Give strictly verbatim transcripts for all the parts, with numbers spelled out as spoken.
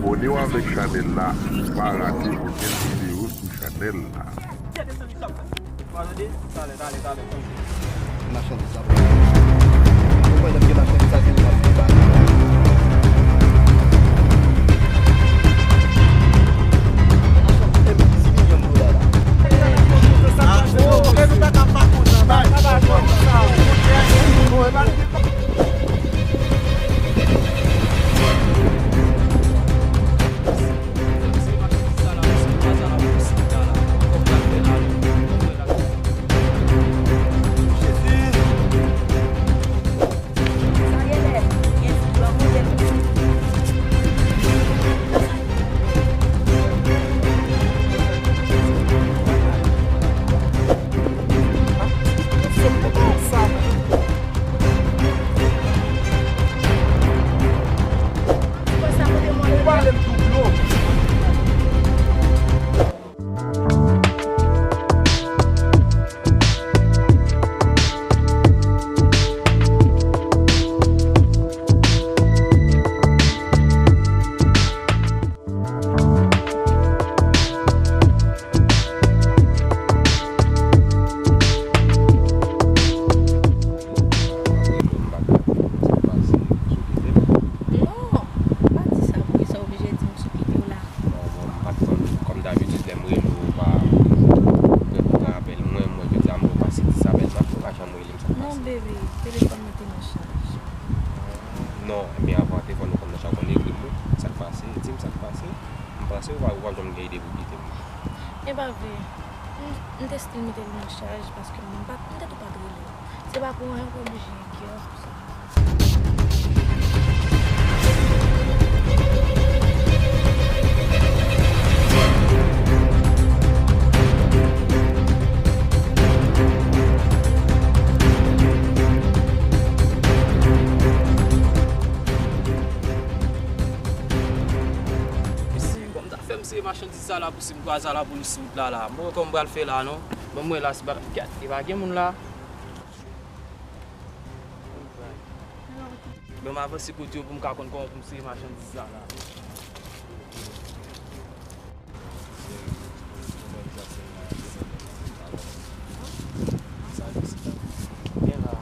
Abòne w avèk chanèl la pou w pa rate okenn videyo sou chanèl la. Machandiz la. Ou wè lè m gen machandiz sa, se li m ap fè bagay. Machandiz M diz milyon dola la. Non, pa di sa, poukisa w oblije di m sou kite w la? Bon, bon, m pa t konn, kòm dabitid, lè m rele w, ou pa reponn apèl mwen, mwen, jodi a, m pase di sa, bèl, m pa janm rele m, sa k pase? Non, bebe, telefòn mwen te nan chaj. Non, men avan telefòn ou konn nan chaj, ou konn ekri m, wi. Sa k pase? Di m sa k pase. M panse ou pa, ou pa janm gen ide pou kite m. E pa vre. M, m te still mete l nan chaj paske m pa, m te tou pa t rele w. Se pa pou anyen ou oblije enkyete pou sa. Mesye, kòm ta fè m sere machandiz sa la pou si m kwaze a lapolis sou wout la la. Mwen kòman m pral fè la non. Ban m wè la si pa, kèt, e pa gen moun la. Ban m avanse kote yo pou m ka konn kòman pou m sere machandiz sa la. Gen la.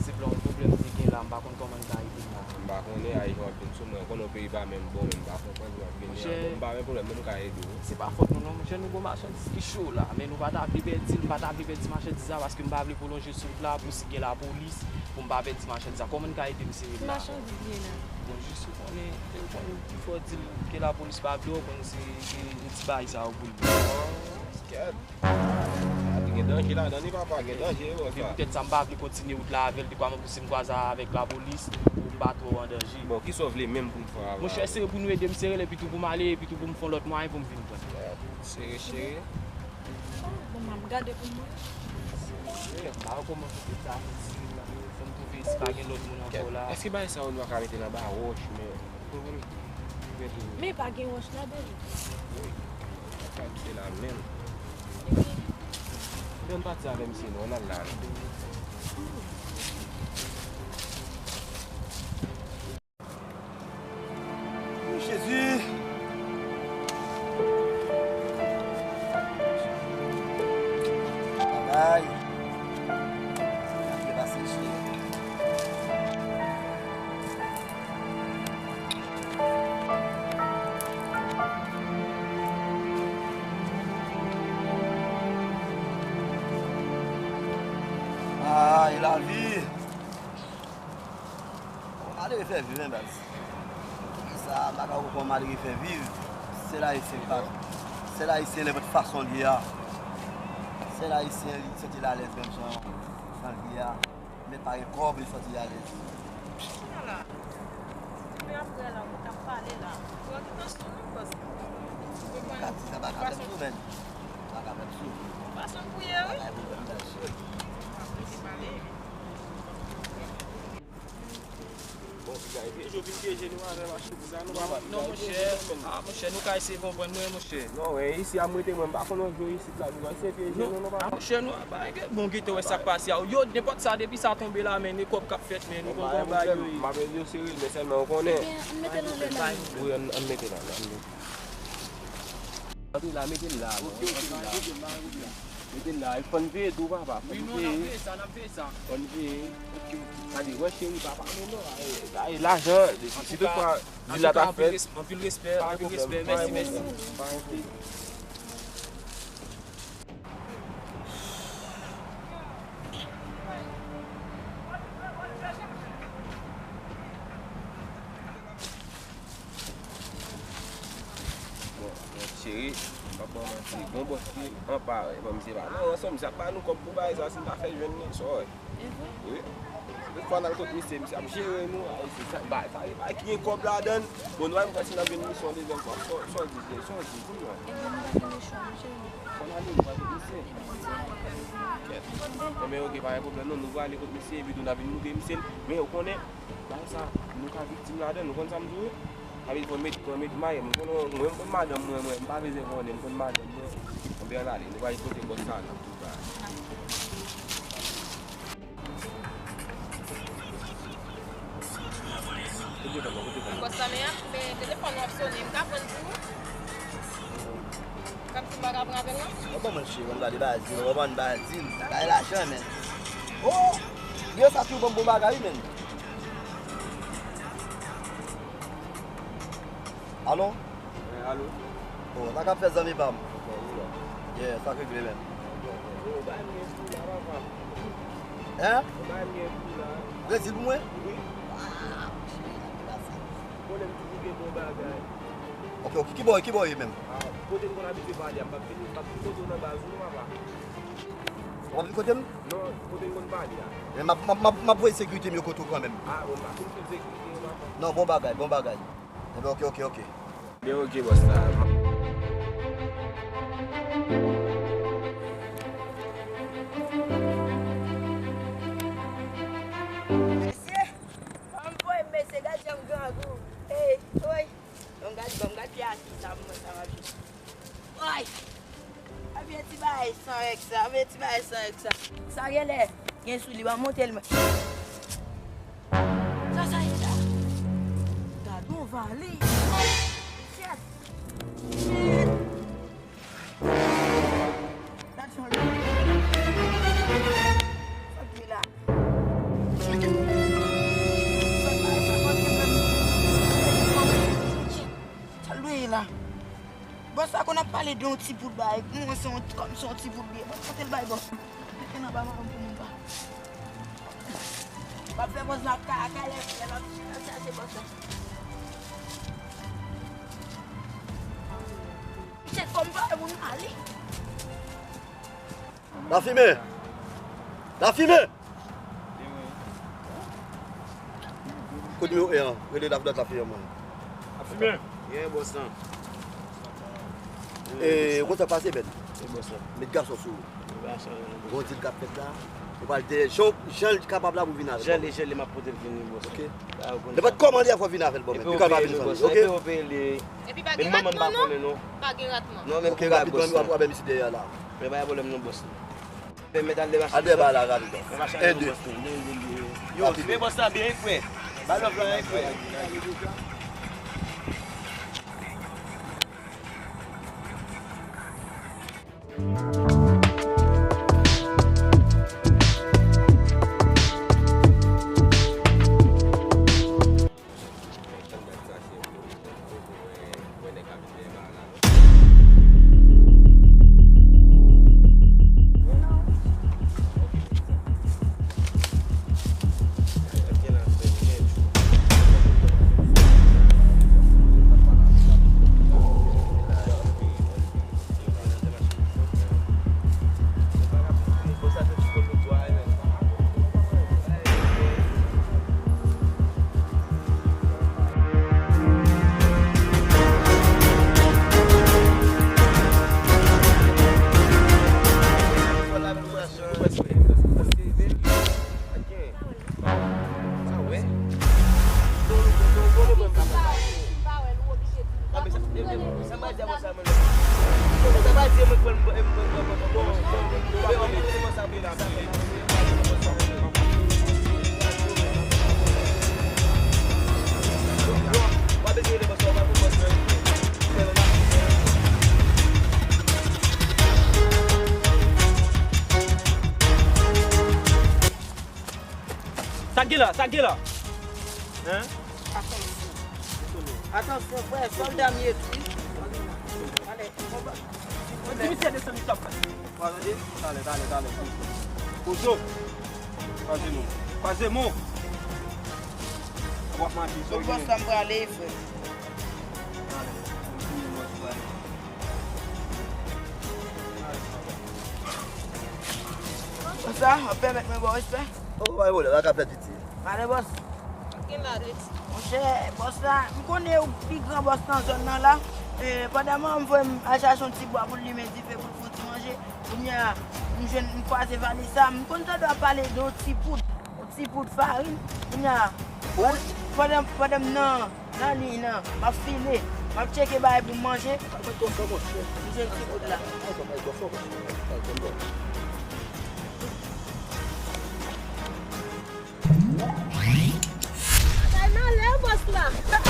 Se plan yon pwoblèm ki gen la, m pa konn kòman n ka ede m la. M pa konnen, a, jan w ap vin sou mwen, konnen w peyi pa menm bon, men m pa konprann jan w ap vini a. Bon, m pa gen pwoblèm, non, m ka ede w. Se pa fòt nou non, monchè, nou gon machandiz ki cho la, men nou pa ta vle pèdi l, m pa ta vle pèdi machandiz la, paske m pa vle pwolonje sou wout la pou si gen lapolis, pou m pa pèdi machandiz la. Kòman n ka ede m sere l la? Machandiz ye la. Bon, jis ou konnen, ou konnen pifò di l ke lapolis pa vle w, ou konnen se, se yon ti bagay sa yo pou l. Kèt. A, gen danje ladan li, papa, gen danje, bon, sa. Se poutèt sa m pa vle kontinye wout la avè l, dekwaman pou si m kwaze avèk lapolis, pou m pa twò an danje. Bon, kisa w vle menm pou m fè avè w? Monchè, se pou nou ede m sere l, epi tou pou m ale, epi tou pou m fè yon lòt mwayen pou m vin pran l. Sere, sere. Bon, m ap gade pou mwen. M pa wè kòman pou fè sa, fò m twouve si pa gen lòt moun ankò la. Èske bagay sa yo nou pa ka mete l anba wòch, men, ou konprann? Men pa gen wòch la, bebe. Wi. Pa kite la menm. Ebyen. Ebyen, pati avè misye non, ann al la non. Wi, Jezi. Bagay. Sa k pase, Jezi? Ah, e lavi. Malere fè viv, en, baz. Sa, m pa ka konprann malere fè viv. Sèl Ayisyen pa, sèl Ayisyen nenpòt fason l ye a. Sèl Ayisyen, li santi l alèz menm jan, jan l ye a. Men pa gen kòb, li santi l alèz. Ala. Men apre la, ou t ap pale la. Ou an ki tansyon, non, baz? Ou konprann? Ka di sa, pa ka fè m sou, men. Pa ka fè m sou. Fason pou ye, wi. Pa ka fè m sou. Apre, se pale. Bon, piga e Toujou vin pyeje nou avè machin pou sa, nou pa... Non, non, monchè. Ah, monchè, nou ka eseye konprann nou, monchè. Non, men isi a m rete, mwen, m pa konn yon jou isit la, nou ka eseye pyeje nou, non, papa. Ah, monchè, nou pa gen bon gete wè sa k pase a. Yo, nenpòt sa, depi sa tonbe la, men, e kòb k ap fèt, men, nou konn kòman bagay yo ye. M ap di yo serye, men sèlman ou konnen. Ebyen, ann mete l anlè la. Wi, ann, ann mete l anlè, ann mete. Antre la, mete l la, non, antre la. Mete l la, e fò n veye tou, papa, fò n veye. Wi, non, n ap veye sa, n ap veye sa. Fò n veye. Gade, wè cheri, papa, men non, e, e, lajan, si tout fwa, vil la ta fèt. Anpil respè, anpil respè, mèsi, mèsi. Pa gen pwoblèm, pa gen pwoblèm. Bon, bon, cheri, m p ap ba w manti, gon bòs ki anpare, bon, misye pa nan ranson, misye ap ba nou kòb pou bagay sa, si n ta fè jwenn li, sa w wè. Wi. Tout fwa n al kot misye, misye ap jere nou, ay, se sa, bagay sa, e bagay ki gen kòb ladan l. Bon, nou wè, m santi n ap jwenn misyon dezyèm fwa, sa w di, sa w di, sa w di, di m non. Fò n ale, nou pa kot misye. Ebyen, oke, pa gen pwoblèm non, nou prale kot misye, epi tou n a vin moutre misye l. Men ou konnen, bagay sa, nou ka viktim ladan l, ou konn sa m di w? Sa vle di fò n met, fò n met maye, m konnen mwen, m konn madanm mwen, mwen, m pa bezwen konnen, m konn madanm mwen. Ebyen, ann ale, nou prale kote bòs sa la. Bòs la, men, men telefòn nan ap sonnen, m ka pran l pou ou? Kòmsi m pa ka pran apèl lan? Ou ban mwen cheri, ban m gade Bazil, ou ban m Bazil. Bay lajan, men. Oh! Gen sa tou ban m bon bagay, men. Alo? Eh, alo? Oh, sa k ap fèt zanmi pa m? Yeah, sa k regle, men. Hein? Brezil pou mwen? Wi. Ah, cheri, la, la, sa. Konnen m toujou gen bon bagay. Ok, ok. Ki bò, ki bò ye menm? Ah, kote m konn abitye pale a, m p ap vin, m p ap vin kote w nan baz ou non, papa. W ap vin kote m? Non, kote m konn pale a. Men m ap, m ap, m ap, m ap voye sekirite m yo kote w kanmenm. Ah, bon, m pa konn sou sekirite yo, papa. Non, bon bagay, bon bagay. Enben, ok, ok, ok. Ebyen, ok, bòs la. Mesye, ban m voye, mesye, gad jan m grangou. Ey, woy. Ban m gad, ban m gad pye asis la pou mwen sa m ap jwe. Woy. Anvi ti bagay san règ sa, anvi ti bagay san règ sa. Sa genlè gen sou li, ban m montre l mwen. Sa sa ye la? Gad yon vali. Shit. Shit. Gad yon lè. Sa k ye la? Sa k ye la? Sa l dwe ye la? Bòs la konn ap pale de yon ti bout bagay. Mwen se yon, kòm se yon ti bout byen. Bòs, kote l bay bòs? Mete nan ba madanm pou moun pa. M ap fè bòs la ka, ka lè, lè m ap, m ap chache bòs la. Chèf, kòm pa moun ale. Lafimen! Lafimen! Kot nimewo en an? Rele la, dòt la fè mwen. Lafimen! Ye, bòs lan. E, konsa pase, bèl. Met gason sou ou. Gon dil k ap fèt la. Ou pral dèyè. Jan, jan l kapab la pou vin avè l. Jan li, jan li, m ap pote l vin, wi, bòs. Ok. Nenpòt kòman li a, fò vin avè l, bò, men. Li ka pa vin san li, ok? Epi pa gen ratman, non. Pa gen ratman. Non, men ok, rapidman, w ap wè misye dèyè la. Men pa gen pwoblèm non, bòs. Pèmèt al dèmache. Al dèmache la, rapid. En, de. Yo, swive bòs la byen, wi, frè. Ba lòv la, wi, frè. Sa k gen la? Sa k gen la? Hein? Atansyon. Atansyon, frè, sòlda m ye tou wi. Ale, konba. Di misye desann li, tande. Talè, talè, talè. Kozo. Kwaze nou. Kwaze nou. W ap mache, sa w gen? Bòs la, m prale, frè. Talè. Konsa, w ap pèmèt mwen ba w respè? O, bay volè, la ka fè piti. Male, bòs. Gen la, Leti. Monchè, bòs la, m konnen ou pi gran bòs nan zòn nan la. E, pandan mwen, m voye m al chache yon ti bwa pou l limen dife, pou l fè yon ti manje. Kounye a, m jwenn, m kwaze valiz sa. M konn tande w ap pale de yon ti poud, yon ti poud farin. Kounye a, pandan, pandan m nan, nan liy nan, m ap file, m ap tcheke bagay pou m manje. M jwenn ti poud la. Bagay malè, bòs la.